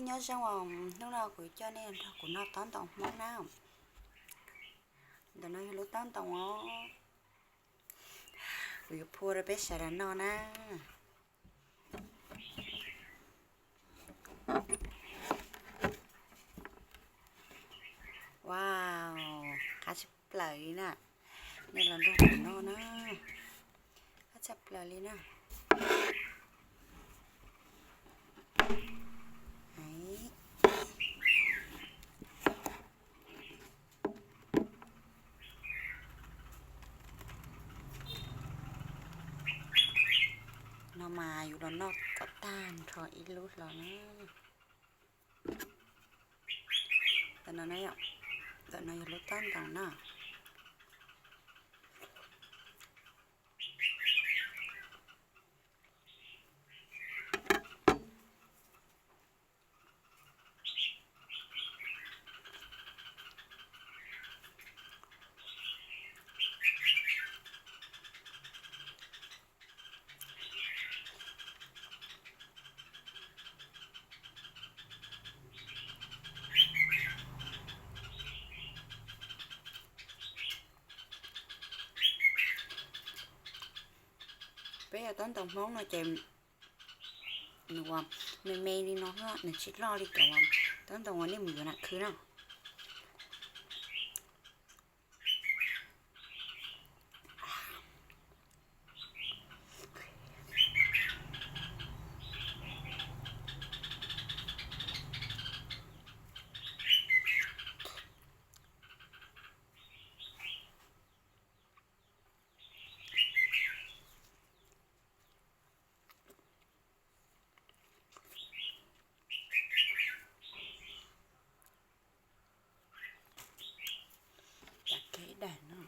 Nyob zoo, hnub no kuv coj nej nrog kuv noj tob ntoos Hmoob na. Ntawm no yog lub tob ntoos os. Kuv yuav phua rau peb sawv daws noj na. Wow, qab tshaj plaws li na. Nej los nrog kuv noj na. Qab tshaj plaws li na. No mas yus los noj kom tag nrho ib lub hlo na. Ntawm no, ntawm no yog lub tob ntoos na. Peb yog tob ntoos Hmoob no ces nws ua me me li no, nws tsis loj li cov tob ntoos uas nej mus yuav nram khw na. Cov kev daim no.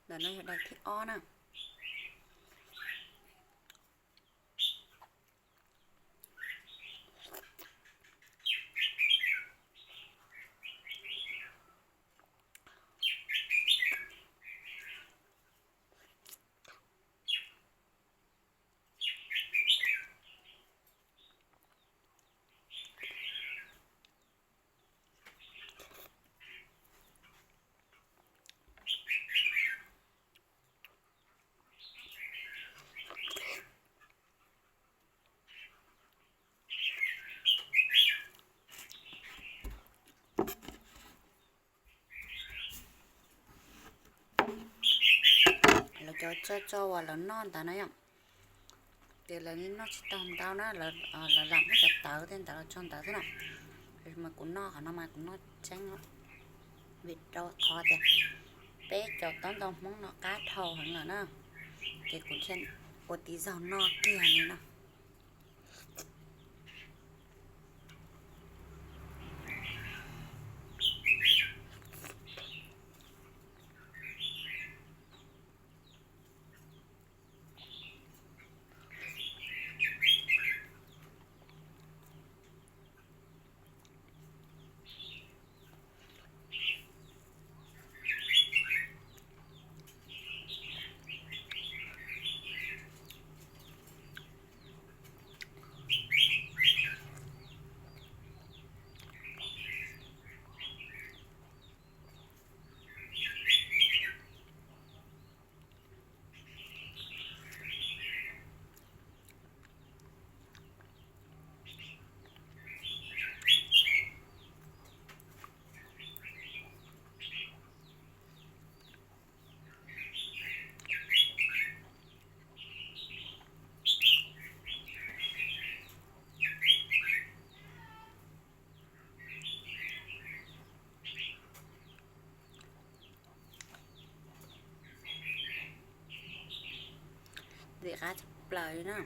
Ntawm no yog daim thib ob na. Lawv cov tso tso uas lawv noj ntawd na yom, ces lawv noj tsis tau ntau na, lawv lam muab cov tawv tej ntawd los tso ntawd xwb na. Mas kuv noj qhov no mas kuv noj tseeb, vim rau qhov tias peb cov tob ntoos Hmoob no qab dhau heev lawm na, ces kuv thiaj ua tiv zaug noj kiag li no. Ntxim qab tshaj plaws li na.